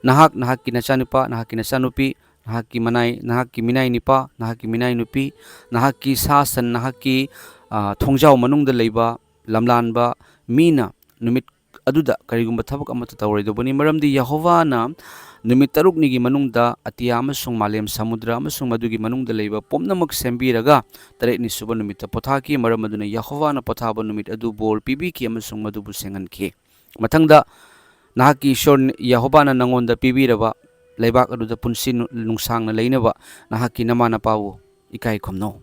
ꯅꯍꯥꯛ, ꯅꯍꯥꯛꯀꯤ ꯅꯆꯥꯅꯨꯄꯥ, ꯅꯍꯥꯛꯀꯤ ꯅꯆꯥꯅꯨꯄꯤ, ꯅꯍꯥꯛꯀꯤ ꯃꯅꯥꯏ, ꯅꯍꯥꯛꯀꯤ ꯃꯤꯅꯥꯏ ꯅꯨꯄꯥ, ꯅꯍꯥꯛꯀꯤ ꯃꯤꯅꯥꯏ ꯅꯨꯄꯤ, ꯅꯍꯥꯛꯀꯤ ꯁꯥ ꯁꯟ, ꯅꯍꯥꯛꯀꯤ, ꯑ, ꯊꯣꯡꯖꯥꯎ ꯃꯅꯨꯡꯗ ꯂꯩꯕ ꯂꯝꯂꯥꯟꯕ ꯃꯤꯅ ꯅꯨꯃꯤꯠ ꯑꯗꯨꯗ ꯀꯔꯤꯒꯨꯝꯕ ꯊꯕꯛ ꯑꯃꯠꯇ ꯇꯧꯔꯣꯏꯗꯧꯕꯅꯤ, ꯃꯔꯝꯗꯤ ꯌꯦꯍꯣꯋꯥꯅ ꯅꯨꯃꯤꯠ ꯇꯔꯨꯛꯅꯤꯒꯤ ꯃꯅꯨꯡꯗ ꯑꯇꯤꯌꯥ ꯑꯃꯁꯨꯡ ꯃꯥꯂꯦꯝ, ꯁꯃꯨꯗ꯭ꯔ ꯑꯃꯁꯨꯡ ꯃꯗꯨꯒꯤ ꯃꯅꯨꯡꯗ ꯂꯩꯕ ꯄꯨꯝꯅꯃꯛ ꯁꯦꯝꯕꯤꯔꯒ ꯇꯔꯦꯠꯅꯤ ꯁꯨꯕ ꯅꯨꯃꯤꯠꯇ ꯄꯣꯊꯥꯈꯤ꯫ ꯃꯔꯝ ꯑꯗꯨꯅ ꯌꯦꯍꯣꯋꯥꯅ ꯄꯣꯊꯥꯕ ꯅꯨꯃꯤꯠ ꯑꯗꯨ ꯕꯣꯔ ꯄꯤꯕꯤꯈꯤ ꯑꯃꯁꯨꯡ ꯃꯗꯨꯕꯨ ꯁꯦꯡꯍꯟꯈꯤ꯫ ꯃꯊꯪꯗ, ꯅꯍꯥꯛꯀꯤ ꯏꯁꯣꯔ ꯌꯦꯍꯣꯋꯥꯅ ꯅꯉꯣꯟꯗ ꯄꯤꯕꯤꯔꯕ ꯂꯩꯕꯥꯛ ꯑꯗꯨꯗ ꯄꯨꯟꯁꯤ ꯅꯨ-, ꯅꯨꯡꯁꯥꯡꯅ ꯂꯩꯅꯕ ꯅꯍꯥꯛꯀꯤ ꯅꯃꯥ ꯅꯄꯥꯕꯨ ꯏꯀꯥꯏ ꯈꯨꯝꯅꯧ꯫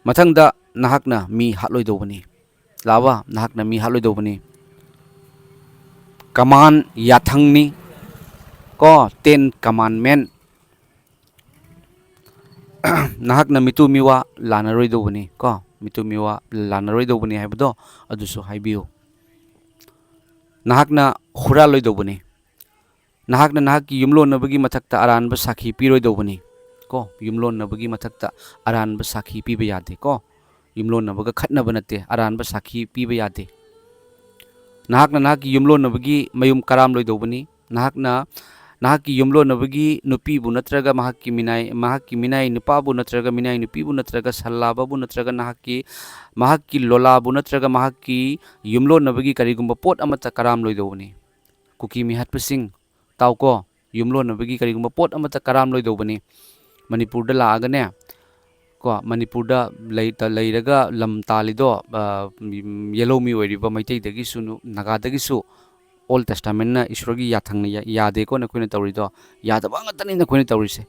ꯃꯊꯪꯗ, ꯅꯍꯥꯛꯅ ꯃꯤ ꯍꯥꯠꯂꯣꯏꯗꯧꯕꯅꯤ꯫ ꯂꯥꯕ, ꯅꯍꯥꯛꯅ ꯃꯤ ꯍꯥꯠꯂꯣꯏꯗꯧꯕꯅꯤ꯫ ꯀꯃꯥꯟ ꯌꯥꯊꯪꯅꯤ ꯀꯣ, ꯇꯦꯟ ꯀꯃꯥꯟꯃꯦꯟ꯫ ꯅꯍꯥꯛꯅ ꯃꯤꯇꯨ ꯃꯤꯋꯥ ꯂꯥꯟꯅꯔꯣꯏꯗꯧꯕꯅꯤ ꯀꯣ, ꯃꯤꯇꯨ ꯃꯤꯋꯥ ꯂꯥꯟꯅꯔꯣꯏꯗꯧꯕꯅꯤ ꯍꯥꯏꯕꯗꯣ ꯑꯗꯨꯁꯨ ꯍꯥꯏꯕꯤꯌꯨ꯫ ꯅꯍꯥꯛꯅ ꯍꯨꯔꯥꯜꯂꯣꯏꯗꯧꯕꯅꯤ꯫ ꯅꯍꯥꯛꯅ ꯅꯍꯥꯛꯀꯤ ꯌꯨꯝꯂꯣꯟꯅꯕꯒꯤ ꯃꯊꯛꯇ ꯑꯔꯥꯟꯕ ꯁꯥꯈꯤ ꯄꯤꯔꯣꯏꯗꯧꯕꯅꯤ ꯀꯣ꯫ ꯌꯨꯝꯂꯣꯟꯅꯕꯒꯤ ꯃꯊꯛꯇ ꯑꯔꯥꯟꯕ ꯁꯥꯈꯤ ꯄꯤꯕ ꯌꯥꯗꯦ ꯀꯣ꯫ ꯌꯨꯝꯂꯣꯟꯅꯕꯒ ꯈꯠꯅꯕ ꯅꯠꯇꯦ, ꯑꯔꯥꯟꯕ ꯁꯥꯈꯤ ꯄꯤꯕ ꯌꯥꯗꯦ꯫ ꯅꯍꯥꯛꯅ ꯅꯍꯥꯛꯀꯤ ꯌꯨꯝꯂꯣꯟꯅꯕꯒꯤ ꯃꯌꯨꯝ ꯀꯔꯥꯝꯂꯣꯏꯗꯧꯕꯅꯤ꯫ ꯅꯍꯥꯛꯅ ꯅꯍꯥꯛꯀꯤ ꯌꯨꯝꯂꯣꯟꯅꯕꯒꯤ ꯅꯨꯄꯤꯕꯨ ꯅꯠꯇ꯭ꯔꯒ ꯃꯍꯥꯛꯀꯤ ꯃꯤꯅꯥꯏ, ꯃꯍꯥꯛꯀꯤ ꯃꯤꯅꯥꯏ ꯅꯨꯄꯥꯕꯨ ꯅꯠꯇ꯭ꯔꯒ ꯃꯤꯅꯥꯏ ꯅꯨꯄꯤꯕꯨ ꯅꯠꯇ꯭ꯔꯒ ꯁꯜꯂꯥꯕꯕꯨ ꯅꯠꯇ꯭ꯔꯒ ꯅꯍꯥꯛꯀꯤ, ꯃꯍꯥꯛꯀꯤ ꯂꯣꯂꯥꯕꯨ ꯅꯠꯇ꯭ꯔꯒ ꯃꯍꯥꯛꯀꯤ ꯌꯨꯝꯂꯣꯟꯅꯕꯒꯤ ꯀꯔꯤꯒꯨꯝꯕ ꯄꯣꯠ ꯑꯃꯠꯇ ꯀꯔꯥꯝꯂꯣꯏꯗꯧꯕꯅꯤ꯫ ꯀꯨꯀꯤ ꯃꯤꯍꯥꯠꯄꯁꯤꯡ, ꯇꯥꯎꯀꯣ, ꯌꯨꯝꯂꯣꯟꯅꯕꯒꯤ ꯀꯔꯤꯒꯨꯝꯕ ꯄꯣꯠ ꯑꯃꯠꯇ ꯀꯔꯥꯝꯂꯣꯏꯗꯧꯕꯅꯤ꯫ ꯃꯅꯤꯄꯨꯔꯗ ꯂꯥꯛꯑꯒꯅꯦ ꯀꯣ, ꯃꯅꯤꯄꯨꯔꯗ ꯂꯩ-, ꯇ-, ꯂꯩꯔꯒ ꯂꯝ ꯇꯥꯜꯂꯤꯗꯣ, ꯑ, ꯌꯦꯜꯍꯧꯃꯤ ꯑꯣꯏꯔꯤꯕ ꯃꯩꯇꯩꯗꯒꯤꯁꯨ, ꯅꯨ-, ꯅꯥꯒꯥꯗꯒꯤꯁꯨ Old Testament ꯅ ꯏꯁꯣꯔꯒꯤ ꯌꯥꯊꯪꯅ ꯌꯥ-, ꯌꯥꯗꯦꯀꯣ ꯅꯈꯣꯏꯅ ꯇꯧꯔꯤꯗꯣ꯫ ꯌꯥꯗꯕ ꯉꯥꯛꯇꯅꯤ ꯅꯈꯣꯏꯅ ꯇꯧꯔꯤꯁꯦ꯫